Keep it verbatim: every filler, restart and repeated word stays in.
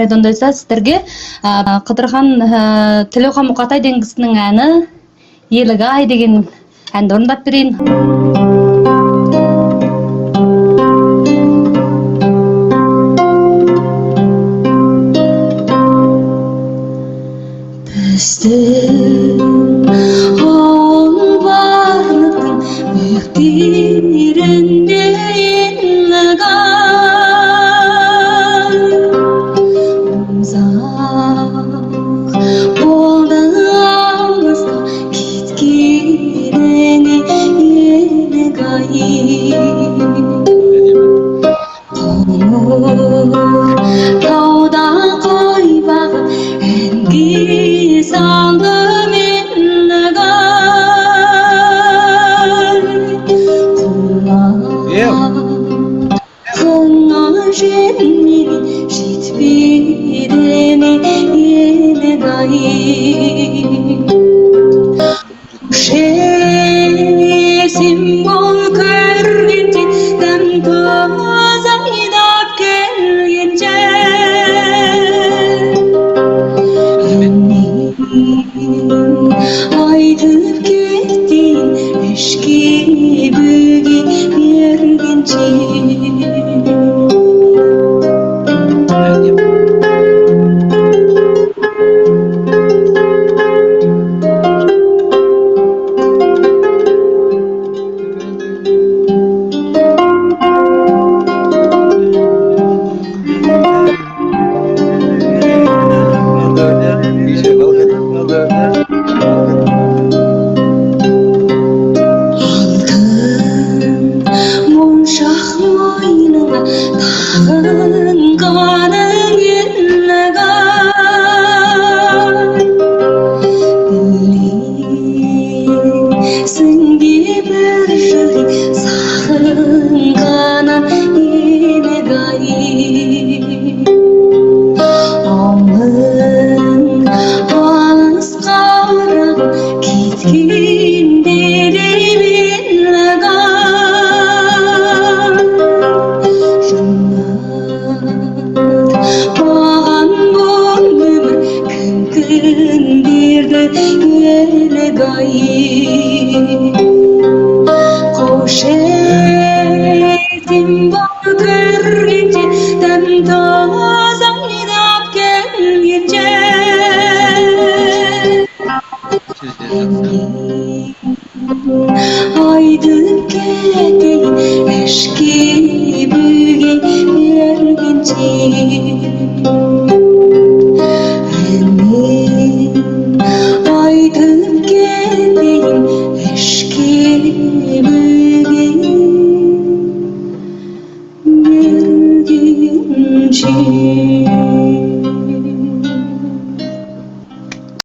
ئايدىڭ دېسە سىلەرگە، ئا، قىدىرخان، ئا، تېلېفون مۇقاتاي دېڭىزنىڭ ئەنە يېلىگاي دېگەن ئەندىن دەپ بېرىن. بىزدىن ئاۋۋال بارلىقنىڭ مۆھتىرىندە يېنىلغان. ئۇزاق بولدى ئالىسقا كەتكىنىڭ يېنىغاي. قوڭۇر تاۋدا قوي باغىپ، ئەنگە سالدىم ئىننىغاي. قۇلاقلىرىڭغا يېتىپ بېرىمەن يېنىغاي. شېسىم بول كۆرگۈنچە، دەم تازا ئېيناپ كەلگۈنچە. ھەممىنى ئايدىپ كەتتىم، ئەشكى بۈگۈن بەرگۈنچە. ئالتۇن مونشاق موينۇڭغا تاغىلىڭ قانىڭ يېنىغا. بىلسەڭ بىر شۇرى ساغلىغان يېنىغاي. ئاڭلىڭ ئالىس قارا كەتكىن دېدى مىللىغا. شۇنداق بولغان بۇ ئۆمۈر كۈن كۈن بېرىدۇ يېنىغاي. قوش ئېتىم بار كۆرگۈنچە، تەن تازا ئېيناپ كەلگۈنچە. ئايدىپ كەتتىم ئەشكى بۈگۈن بەرگۈنچە. ئايدىپ كەتتىم ئەشكى بۈگۈن بەرگۈنچە.